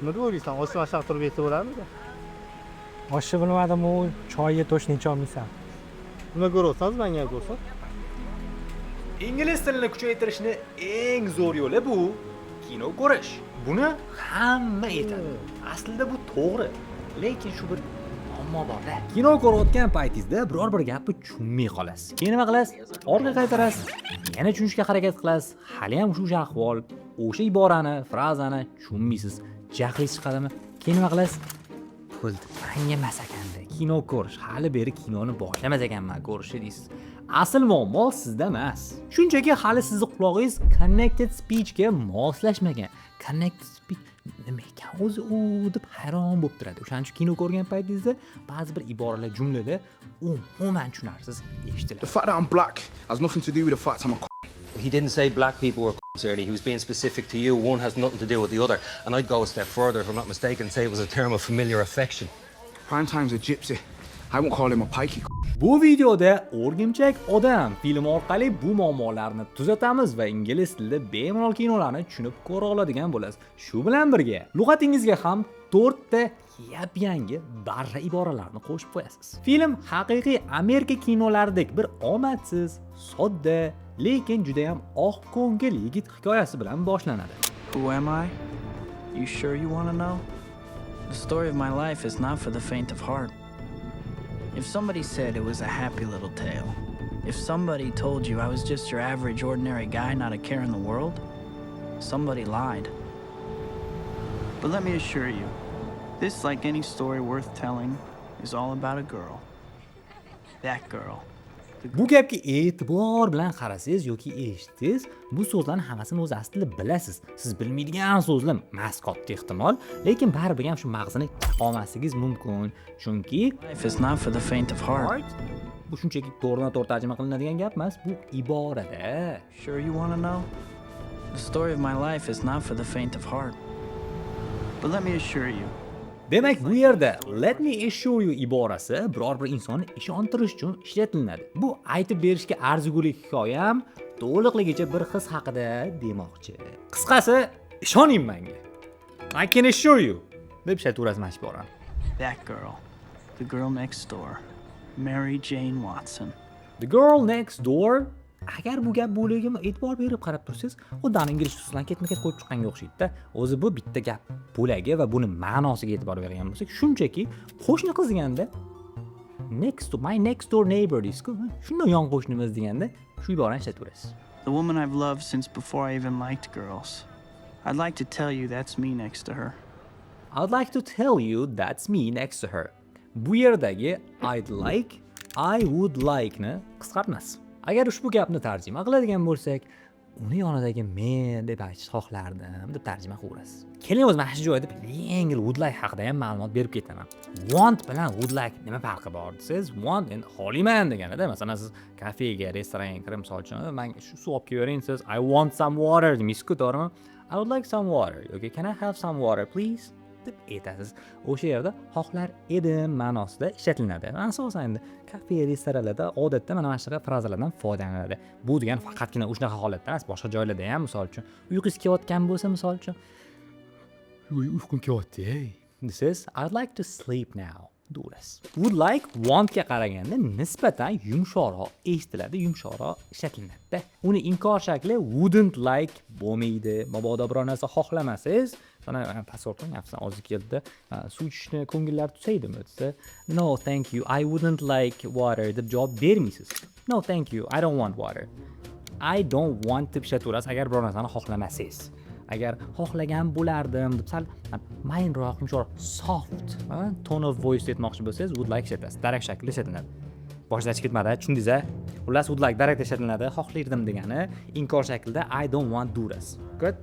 Nima deb o'ylaysan, oshni mana shunaqa turib yesa bo'ladimi? Oshni bilmadim, u choyga точно icholmaysan. Nima ko'ryapsan, manga ham ko'rsat. Ingliz tilini kuchaytirishni eng zo'r yo'li bu kino ko'rish. Buni hamma aytadi. Aslida bu to'g'ri, lekin shu bir muammo borda. Kino ko'rayotgan paytingizda biror bir gapni tushunmay qolasiz. Keyin nima qilasiz? Orqaga qaytarasiz. Yana tushunishga harakat qilasiz. Hali ham shu ahvol, o'sha iborani, frazani tushunmaysiz. Jahlingiz chiqadimi? Keyin nima qilasiz? Bo'ldi, manga emas ekanda kino ko'rish, hali beri kinoni boshlamas ekanman ko'rishni, deysiz. Asl muammo sizda emas, shunchaki hali sizni qulog'ingiz connected speechga moslashmagan. Connected speech nima ekan o'zi u, deb hayron bo'lib turadi. O'shaning uchun kino ko'rgan paytingizda ba'zi bir iboralar, jumlalar umuman tushunarsiz eshitiladi. The fact that I'm black has nothing to do with the fact I'm a He didn't say black people were early. He was being specific to you. One has nothing to do with the other. And I'd go a step further, if I'm not mistaken, and say it was a term of familiar affection. Prime Time's a gypsy. I won't call him a pikey. Bu videoda "O'rgimchak odam" filmi orqali bu muammolarni tuzatamiz va ingliz tilida bemalol kinolarni tushunib ko'ra oladigan bo'lasiz. Shu bilan birga lug'atingizga ham to'rtta yap-yangi barra iboralarni qo'shib qo'yasiz. Film haqiqiy Amerika kinolaridek bir omadsiz, sodda, lekin juda ham oq ko'ngil yigit hikoyasi bilan boshlanadi. Who am I? You sure you want to know? The story of my life is not for the faint of heart. If somebody said it was a happy little tale, if somebody told you I was just your average, ordinary guy, not a care in the world, somebody lied. But let me assure you, this, like any story worth telling, is all about a girl. That girl. Bu gapga e'tibor bilan qarasangiz yoki eshitsangiz, bu so'zlarni hammasini o'zi aslida bilasiz. Siz bilmaydigan so'zlar emas katta ehtimol, lekin baribir ham shu mag'zini olmasligingiz mumkin. Chunki Life is not for the faint of heart. Heart bu shunchaki to'g'ridan to'g'ri tarjima qilinadigan gap emas, bu iborada. Sure you want to know? The story of my life is not for the faint of heart. But let me assure you, Demak, bu yerda "let me assure you" iborasi biror bir insonni ishontirish uchun ishlatilinadi. Bu aytib berishga arzigulik hikoyam to'liqligicha bir his haqida demoqchi. Qisqasi, ishoning menga. "I can assure you" deb ishlataverasiz mana shu iborani. That girl, the girl next door, Mary Jane Watson. The girl next door. Agar bu gap bo'lagiga e'tibor berib qarab tursangiz, xuddi ani ingliz so'zlarni ketma-ket qo'yib chiqqanga o'xshaydi-da. O'zi bu bitta gap bo'lagi va buni ma'nosiga e'tibor bergan bo'lsak, shunchaki qo'shni qiz deganda, next to my next door neighbor deysiz-ku, shunday yon qo'shnimiz deganda shu iborani ishlataverasiz. The woman I've loved since before I even liked girls. I'd like to tell you that's me next to her. "I'd like to tell you that's me next to her." Bu yerdagi "I'd like" "I would like" ni qisqartmasi. Agar ushbu gapni tarjima qiladigan bo'lsak, "uni yonidagi men" deb aytishni xohlardim deb tarjima qilaverasiz. Keling, o'zi mana shu joyda yengil "would like" haqida ham ma'lumot berib ketaman. "Want" bilan "would like" nima farqi bor desangiz, "want" endi xohlayman deganida. Masalan, siz kafega, restoranga kirib, misol uchun, "Manga shu suv olib kelib bering" desangiz, "I want some water" demaysiz-ku, to'g'rimi? "I would like some water" yoki "Can I have some water, please?" deb aytasiz. O'sha yerda "xohlar edim" ma'nosida ishlatilinadi. Asosan endi kafe, restoranlarda odatda mana shunaqa frazalardan foydalaniladi. Bu degani faqatgina shunaqa holatda emas, boshqa joylarda ham, misol uchun, uyqungiz kelayotgan bo'lsa, misol uchun, "Uy, uyqum kelyapti, ey" desangiz, "I'd like to sleep now" deyverasiz. "Would like" "want" ga qaraganda nisbatan yumshoqroq eshitiladi, yumshoqroq ishlatilinadida. Uni inkor shakli "wouldn't like" bo'lmaydi. Mabodo biror narsa xohlamasangiz, mana tasavvur qiling, afsosan og'ziga keldida, "Suv ichishni ko'ngillari tusaydimi?" desa, "No, thank you, I wouldn't like water" deb javob bermaysiz. "No, thank you, I don't want water." "I don't want" deb ishlataverasiz agar biror narsani xohlamasangiz. Agar xohlagan bo'lardim deb sal mayinroq, yumshoqroq, soft tone of voice aytmoqchi bo'lsangiz, "would like" ishlatasiz. Darak shaklida ishlatiladi. Boshida chiqib ketmadi, tushundingiz a? Xullas, "would like" darakda ishlatiladi, xohlardim degani. Inkor shaklida "I don't want" deyverasiz. Good.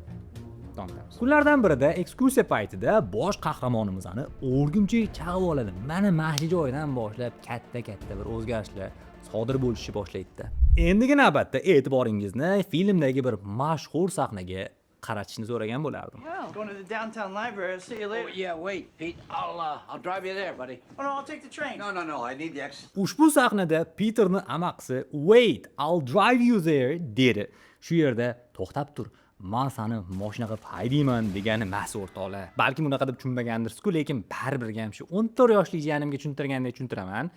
Davom etamiz. Kunlardan birida ekskursiya paytida bosh qahramonimizni o'rgimchak chaqib oladi. Mana shu joydan boshlab katta katta bir o'zgarishlar sodir bo'lishni boshlaydi. Endigi navbatda e'tiboringizni filmdagi bir mashhur sahnaga qaratishni so'ragan bo'lardim. Going to the downtown library. I'll see you later. Oh, yeah, wait, Pete. I'll drive you there, buddy. Oh, no, I'll take the train. No, I need the extra. Ushbu sahnada Peterni amakisi "Wait, I'll drive you there" dedi. Shu yerda to'xtab tur. Man sani moshina qilib haydayman degani emas, o'rtoqlar. Balkim unaqa deb tushunmagandirsiz-ku, lekin baribir ham shu 14 yoshli jiyanimga tushuntirgandek tushuntiraman.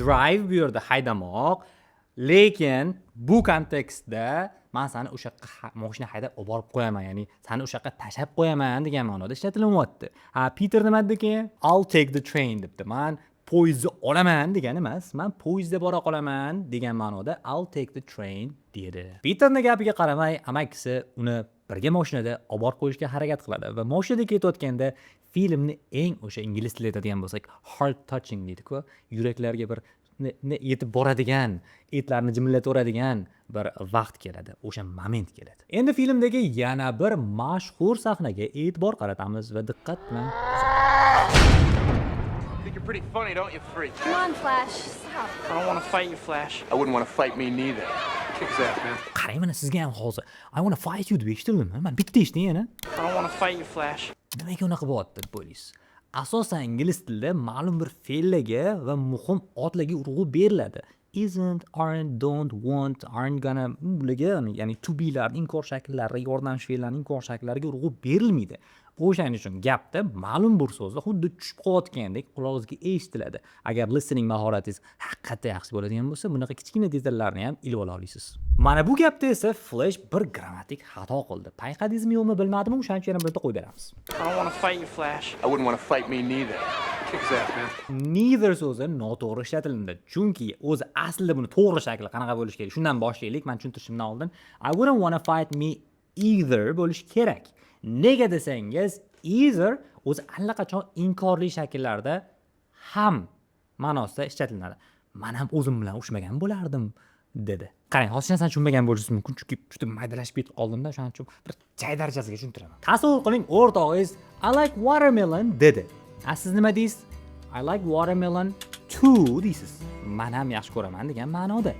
Drive bu yerda haydamoq, lekin bu kontekstda man sani o'sha yoqqa moshina haydab olib borib qo'yaman, ya'ni sani o'sha yoqqa tashlab qo'yaman degan ma'noda ishlatilyapti. Ha, Peter nima dedi keyin? "I'll take the train" debdi. Man poyezdni olaman degani emas, man poyezdda bora qolaman degan ma'noda "I'll take the train" dedi. Peterni gapiga qaramay, amakisi uni birga mashinada olib borib qo'yishga harakat qiladi va mashinada ketayotganda filmni eng o'sha ingliz tilida aytadigan bo'lsak, heart touching deydi-ku, yuraklarga bir yetib boradigan, etlarni jimillataveradigan bir vaqt keladi, o'sha moment keladi. Endi filmdagi yana bir mashhur sahnaga e'tibor qaratamiz va diqqat bilan Think you're pretty funny, don't you, freak? Come on, Flash. Stop. I don't want to fight you, Flash. I wouldn't want to fight me neither. Kick his ass, man. Qarang, mana sizga ham hozir "I wanna fight you" deb eshitildimi? Mana bitta eshiting yana. I don't want to fight you, Flash. Nimaga unaqa bo'lyapti deb o'ylaysiz? Asosan ingliz tilida ma'lum bir fe'llarga va muhim otlarga urg'u beriladi. Isn't, aren't, don't, won't, aren't gonna, bularga, ya'ni to be'larning inkor shakllari, yordamchi fe'llarning inkor shakllariga urg'u berilmaydi. O'shaning uchun gapda ma'lum bir so'zlar xuddi tushib qolayotgandek qulog'ingizga eshitiladi. Agar listening mahoratingiz haqiqatda yaxshi bo'ladigan bo'lsa, bunaqa kichkina detallarni ham ilib ola olasiz. Mana bu gapda esa Flash bir grammatik xato qildi. Payqadingizmi, yo'qmi, bilmadim, o'shaning uchun yana bir marta qo'yib beramiz. I don't want to fight you, Flash. I wouldn't want to fight me neither. Kick his ass, man. Neither so'zi noto'g'ri ishlatilindi, chunki o'zi aslida buni to'g'ri shakli qanaqa bo'lishi kerak, shundan boshlaylik. Man tushuntirishimdan oldin, "I wouldn't wanna fight me either" bo'lishi kerak. Nega desangiz, either o'zi allaqachon inkorli shakllarda ham ma'nosida ishlatiladi. Man ham o'zim bilan urushmagan bo'lardim, dedi. Qarang, hozir hech narsani tushunmagan bo'lishingiz mumkin, chunki juda maydalashib ketib qoldimda. O'shaning uchun bir chay darajasiga tushuntiraman. Tasavvur qiling, o'rtog'ingiz "I like watermelon" dedi. A siz nima deysiz? "I like watermelon too" deysiz, man ham yaxshi ko'raman degan ma'noda.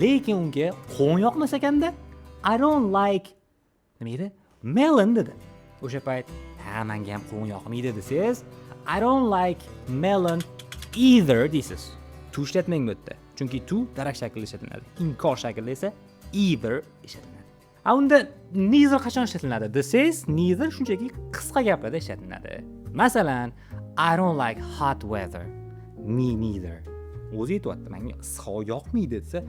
Lekin unga qovun yoqmas ekanda, "I don't like" nima edi, melon dedi. O'sha payt "Ha, manga ham qovun yoqmaydi" desangiz, "I don't like melon either" deysiz. Too ishlatmang bu yerda, chunki too darak shaklida ishlatiladi, inkor shaklida esa either ishlatiladi. A unda neither qachon ishlatiladi desangiz, neither shunchaki qisqa gaplarda ishlatiladi. Masalan, "I don't like hot weather." "Me neither." O'zi aytyapti, manga issiq havo yoqmaydi desa,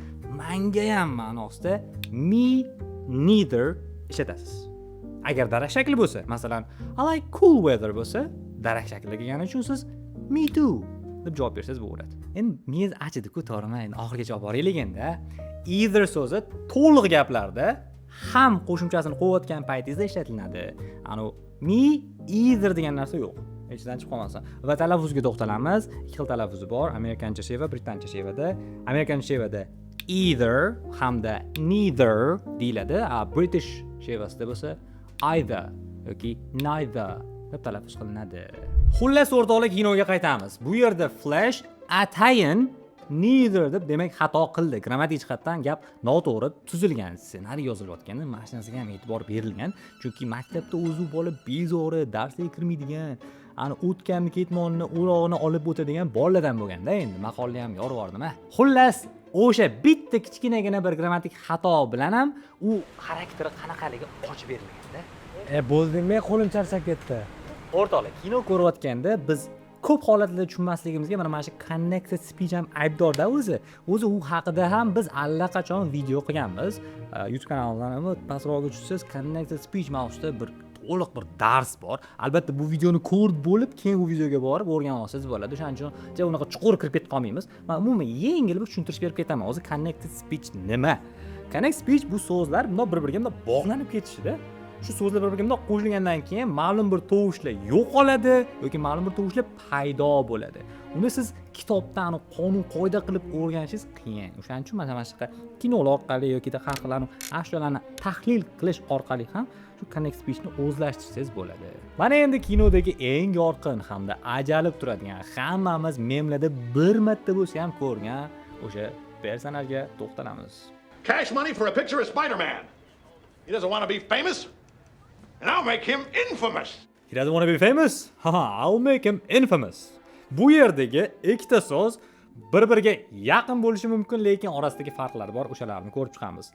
manga ham ma'nosida me neither ishlatasiz. Agar darak shakli bo'lsa, masalan, "I like cool weather" bo'lsa, darak shaklida kelgani uchun siz "Me too" deb javob bersangiz bo'ladi. Endi miyangiz achidi-ku, to'g'rimi? Endi oxirigacha olib boraylik. Endi either so'zi to'liq gaplarda ham qo'shimchasini qo'yayotgan paytingizda ishlatiladi. Anavi me either degan narsa yo'q, esidan chiqib qolmasin. Va talaffuzga to'xtalamiz. Ikki xil talaffuzi bor: amerikancha sheva, britancha shevada. Amerikancha shevada either hamda neither deyiladi, a British shevasida bo'lsa either yoki neither deb talaffuz qilinadi. Xullas, o'rtoqlar, kinoga qaytamiz. Bu yerda Flash atayin neither deb, demak, xato qildi. Grammatik jihatdan gap noto'g'ri tuzilgan. Ssenariy yozilayotganda mana shu narsaga ham e'tibor berilgan, chunki maktabda o'zi u bola bezori, darsga kirmaydigan, ani o'tganni ketmonni o'rog'ini olib o'tadigan bolalardan bo'lganda, endi maqolni ham yorib yubordim a. Xullas, o'sha bitta kichkinagina bir grammatik xato bilan ham u xarakteri qanaqaligi ochib berilganda. E, bo'ldingmi? Qo'lim charchab ketdi. O'rtoqlar, kino ko'rayotganda biz ko'p holatlarda tushunmasligimizga mana shu connected speech ham aybdorda o'zi. U haqida ham biz allaqachon video qilganmiz. YouTube kanalimizdan pastroqga tushsangiz, connected speech mavzusida bir to'liq bir dars bor. Albatta, bu videoni ko'rib bo'lib, keyin u videoga borib o'rganib olsangiz bo'ladi. O'shaning uchun ja unaqa chuqur kirib ketib qolmaymiz. Man umuman yengil bir tushuntirish berib ketaman. O'zi connected speech nima? Connect speech bu so'zlar bundoq bir biriga bundoq bog'lanib ketishida. Shu so'zlar bir biriga bundoq qo'shilgandan keyin ma'lum bir tovushlar yo'qoladi yoki ma'lum bir tovushlar paydo bo'ladi. Uni siz kitobdan qonun qoida qilib o'rganishingiz qiyin. O'shaning uchun mana shunaqa kinolar orqali yoki har xil ashulalarni tahlil qilish orqali ham shu connect speechni o'zlashtirsangiz bo'ladi. Mana endi kinodagi eng yorqin hamda ajalib turadigan, hammamiz memlarda bir marta bo'lsa ham ko'rgan o'sha personajga to'xtalamiz. Cash money for a picture of Spider-Man. He doesn't want to be famous, and I'll make him infamous. He doesn't want to be famous? Ha, I'll make him infamous. Bu yerdagi ikkita so'z bir-biriga yaqin bo'lishi mumkin, lekin orasidagi farqlar bor, o'shalarni ko'rib chiqamiz.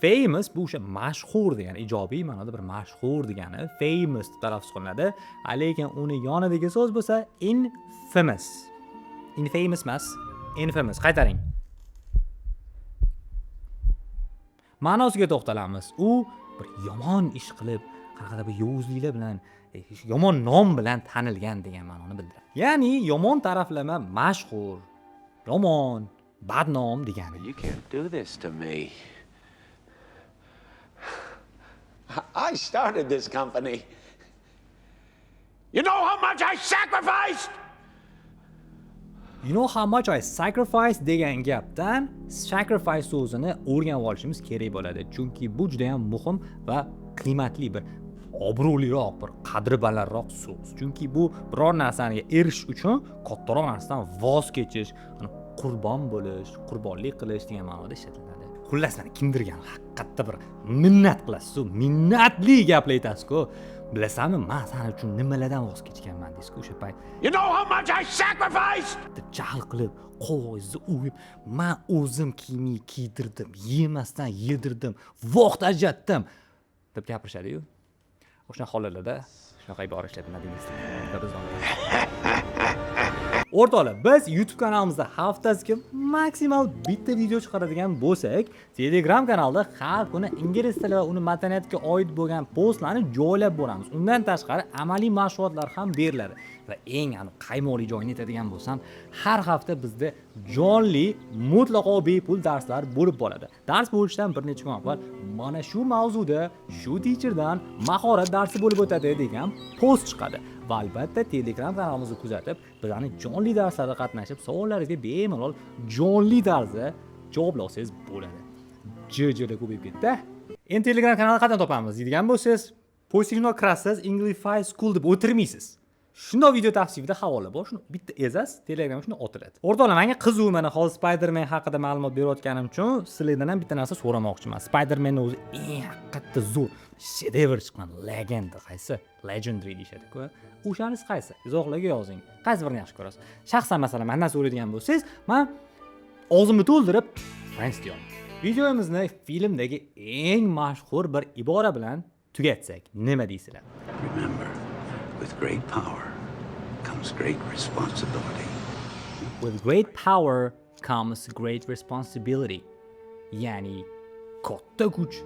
Famous bu o'sha mashhur degani, ijobiy ma'noda bir mashhur degani, famous deb talaffuz qilinadi. Lekin uni yonidagi so'z bo'lsa infamous. Infamous emas, infamous. Qaytaring. Ma'nosiga to'xtalamiz. U bir yomon ish qilib, qanaqadir bir yovuzliklar bilan, yomon nom bilan tanilgan degan ma'noni bildiradi. Ya'ni yomon taraflama mashhur, yomon, badnom degani. You can't do this to me. I started this company. You know how much I sacrificed? "You know how much I sacrificed" degan gapdan sacrifice so'zini o'rganib olishimiz kerak bo'ladi. Chunki bu juda ham muhim va qiymatli bir obro'liroq, bir qadri balandroq so'z. Chunki bu biror narsaga erishish uchun kattaroq narsadan voz kechish, qurbon bo'lish, qurbonlik qilish degan ma'noda ishlatiladi. Xullas, mana kimdirga haqiqatda bir minnat qilasiz-ku, minnatli gaplar aytasiz-ku. Bilasanmi, men san uchun nimalardan voz kechganman deysiz-ku o'sha payt. You know how much I sacrificed? Deb jahl qilib, qovog'ingizni o'yib, men o'zim kiyimni kiydirdim, yemasdan yedirdim, vaqt ajratdim deb gapirishadi-yu. O'sha holatlarda shunaqa ibora ishlatiladi ingliz tilida. Biz o'rtoqlar, biz YouTube kanalimizda haftasiga maksimal bitta video chiqaradigan bo'lsak, Telegram kanalda har kuni ingliz tili va uni madaniyatiga oid bo'lgan postlarni joylab boramiz. Undan tashqari amaliy mashg'ulotlar ham beriladi. Va eng aniq qaymoqli joyini aytadigan bo'lsam, har hafta bizda jonli, mutlaqo bepul darslar bo'lib boradi. Dars bo'lishidan bir necha kun avval mana shu mavzuda shu teacherdan mahorat darsi bo'lib o'tadi degan post chiqadi. Va albatta Telegram kanalimizni kuzatib, bizlarning jonli darslarda qatnashib, savollaringizga bemalol jonli tarzda javob olsangiz bo'ladi. JJlar ko'payib ketdi. Endi Telegram kanalni qayerdan topamiz deydigan bo'lsangiz, postga kirasiz, Englify School deb o'tirmaysiz. Shundoq video tavsifida havola bor, shuni bitta ezasiz, Telegram shuni otiladi. O'rtoqlar, menga qiziq, mana hozir Spider-Man haqida ma'lumot berayotganim uchun sizlardan ham bitta narsa so'ramoqchiman. Spider-Manning o'zi eng haqiqatda zo'r shedevr chiqqan, legenda qaysi? Legendary deyishadi-ku. O'shanisi qaysi? Izohlarga yozing. Qaysi birini yaxshi ko'rasiz? Shaxsan masalan, mendan so'raydigan bo'lsangiz, men og'zimni to'ldirib Friends deyaman. Videomizni filmdagi eng mashhur bir ibora bilan tugatsak, nima deysizlar? Remember, with great power comes great responsibility. With great power comes great responsibility. Ya'ni katta kuch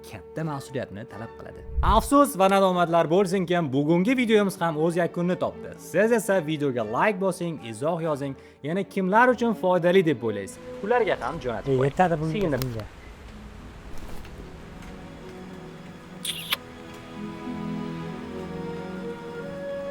katta mas'uliyatni talab qiladi. Afsus va nadomatlar bo'lsinki, bugungi videomiz ham o'z yakunini topdi. Siz esa videoga like bosing, izoh yozing, yana kimlar uchun foydali deb o'ylaysiz, ularga ham jo'natib qo'ying. Yetadi See you in the bunga.